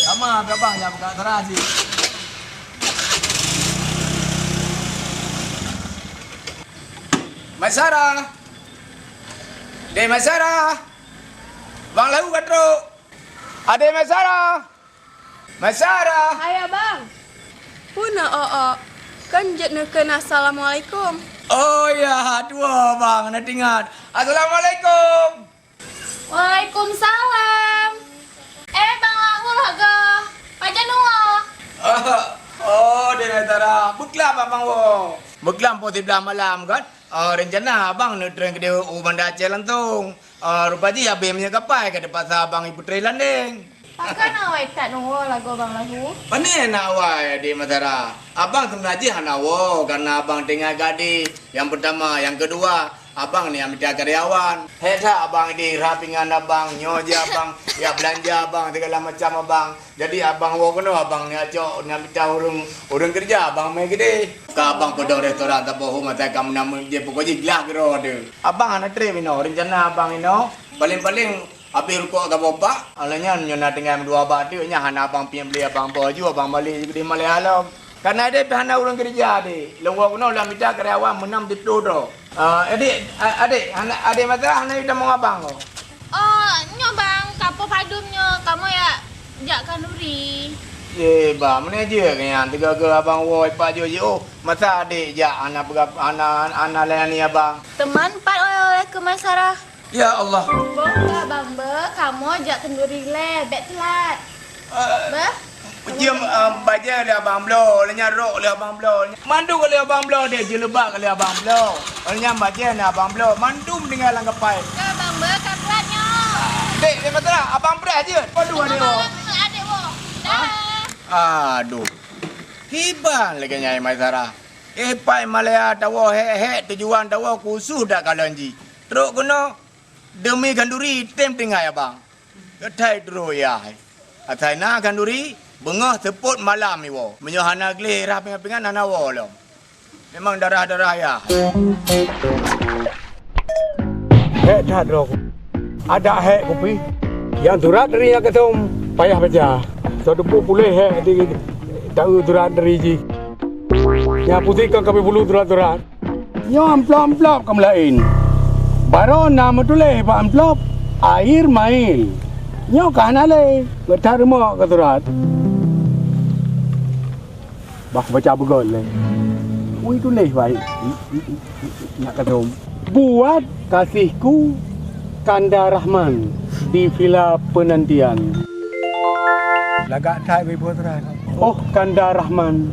Sama abang yang buka terasi. Maisarah. Deh Maisarah. Bang Lahu ka trok. Adé Maisarah. Maisarah. Hai, Abang. Peue na, Ôk? Kan jeuet neukheun assalamualaikum. Oh ya, tuwoe Bang, na teuingat. Assalamualaikum. Waalaikumsalam. Eh, Bang Lahu lagoe. Pajan woe? Oh, oh, Dek Maisarah. Beuklam Abang woe. Beuklam poh siblaih malam kan? Ah, rencana abang neuk treun keudéh u Banda Aceh langsong. Ah, rupa jih abéh meunyoe kapai ka teupaksa abang ipeutré landeng. Pakon awai that neuwoe lagoe Bang Lahu? Pane na awai, Adé Maisarah. Abang seubeuna jih hana woe, kareuna abang teuingat gadéh. Nyang peutama, nyang keudua, abang ni nyang mita karyawan. Hék that abang idéh rhah pingan abang, nyoe jih abang, jak beulanja abang, sigala macam abang. Jadi abang woe keunoe, abang neuk cok, neuk mita ureueng, ureueng keureuja, abang mé keudéh. Ka abang peudong restoran saboh hom asai ka meunan meuet jih, pokok jih glah keudroe teuh. Abang hana trép inoe, reuncana abang inoe, paleng-paleng abéh rukok saboh pak, alah nyan nyoe na tinggai meudua bak teuk, nyan hana abang piep lé abang boh ju, abang balek ju keudéh malèe lom. Kareuna idéh pih hana ureueng keureuja idéh, lôn woe keunoe lôn mita karyawan meunan siplôh droe. Ah, adék, a-, adék, hana, Adé Maisarah hana jitamong abang ko? Oh, nyoe bang, ka poh padum nyoe, kamoe jak, jak khanduri. Eh, bah, meunan jeuet nyan, teuga-ga abang woe i pak jiôh-jiôh. Masa adék jak hana peugah, hana, hana layani abang? Teuma pat oleh-oleh keu Maisarah. Ya Allah. Boh bah bang beuh, kamoe jak khanduri lé, bèk teulat. Eh, bah? Peujeuem, eh, bajèe lé abang bloe, lé nyan rok lé abang bloe. Mandum lé abang bloe deh, jeuleubab lé abang bloe. Lé nyan bajèe na abang bloe, mandum tinggai lam kapai. Ka bang beuh, ka kuat nyoe. Dek, dek Maisarah, abang preh jeuet. Waduh, adek woe. Adek woe. Dah. Aduh. Kiban lagèe nyan Maisarah. Eh, pai malèe tawoe hék-hék, tujuan tawoe khusus dak kalon jih. Trok keunoe, deumi khanduri tem tinggai abang. Keuthai droe yah. Asai na khanduri, beungoh seupôt malam iwoe. Meunyoe hana gleh rhah pingan-pingan hana woe lom. Memang darah-darah yah. Hék that droe. Adak hék kupi. Nyang surat dari Nyak Kasom payah baca. Soe teupeu puléh hék di taeu surat dari jih. Nyang pusing kon kami bulu surat-surat. Nyoe amplop-amplop ka meulaén. Barô na meutuléh bak amplop, "Air main." Nyoe ka hana lé, geutareumoh keu surat. Bah baca beugöt lé. Ui tuléh baik. Nyak Kasom. Buat kasihku Kanda Rahman di Villa Penantian. Lagak that bak ibu surat. Oh Kanda Rahman,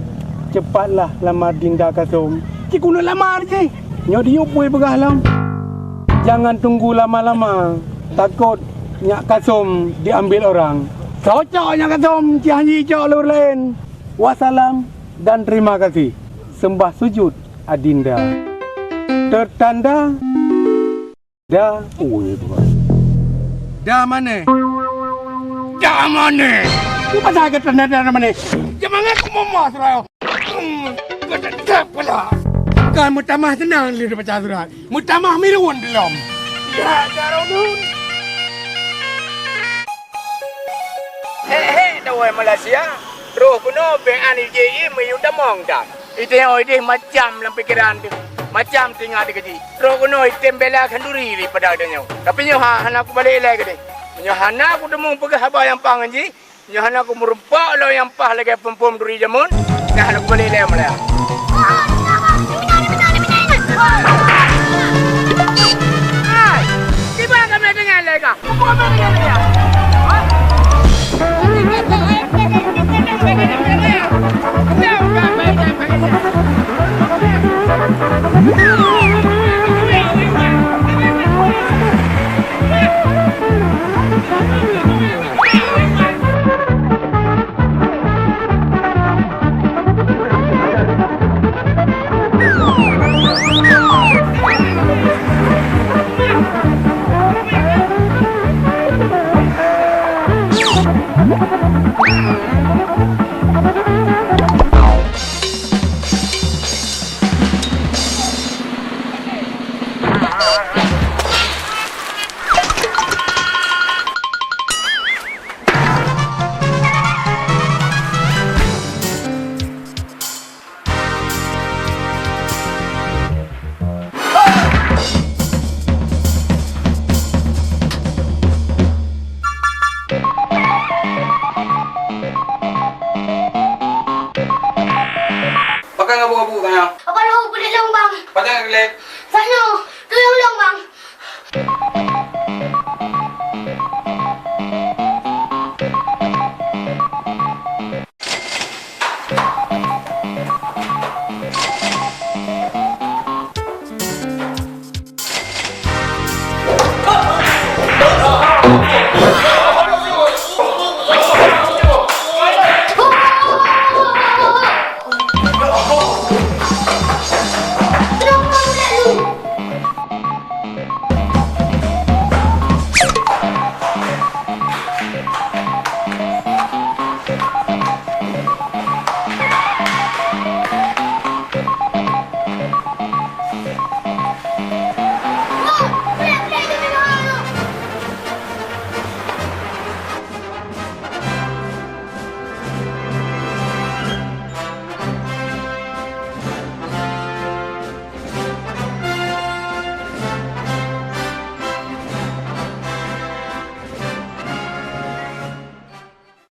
cepatlah lamar Dinda Kasom. Cit keuneuk lamar jih. Nyoe diyueb bui peugah lom. Jangan tunggu lama-lama, takot Nyak Kasom diambil orang. Cocok Nyak Kasom, cit hana jicok lôn laén. Wassalam dan terima kasih. Sembah sujud Adinda. Tertanda Da, ui, bukan. Da mana? Da mana? Ni pasal ke tanda da mana? Jangan aku mama seraya. Hmm, kau tak pula. Kan meutamah tenang dulu baca surat. Meutamah mirun belum. Ya, Darunun. Hei, hei, tawai Malaysia. Roh kuno be an ije i meyun damong dan. Ite oi deh macam lam pikiran tu. Macam tinggai di keudeh. Droe keunoe item bela khanduri daripada geutanyoe. Tapi nyoe ha-, hana kubalek ilée keudeh. Meunyoe hana kuteumé peugah haba nyang paih ngon jih, nyoe hana kumeureumpok lom nyang paih lagée phom-phom duri jameun, nyoe hana kubalek ilée meulée. Hai, kiban kami deungon lé ka? Pakon gabu-gabu ka nyoe? Apa lôn peudeh lôn, Bang? Pakon ka gleh? Sana, tulông lôn, Bang.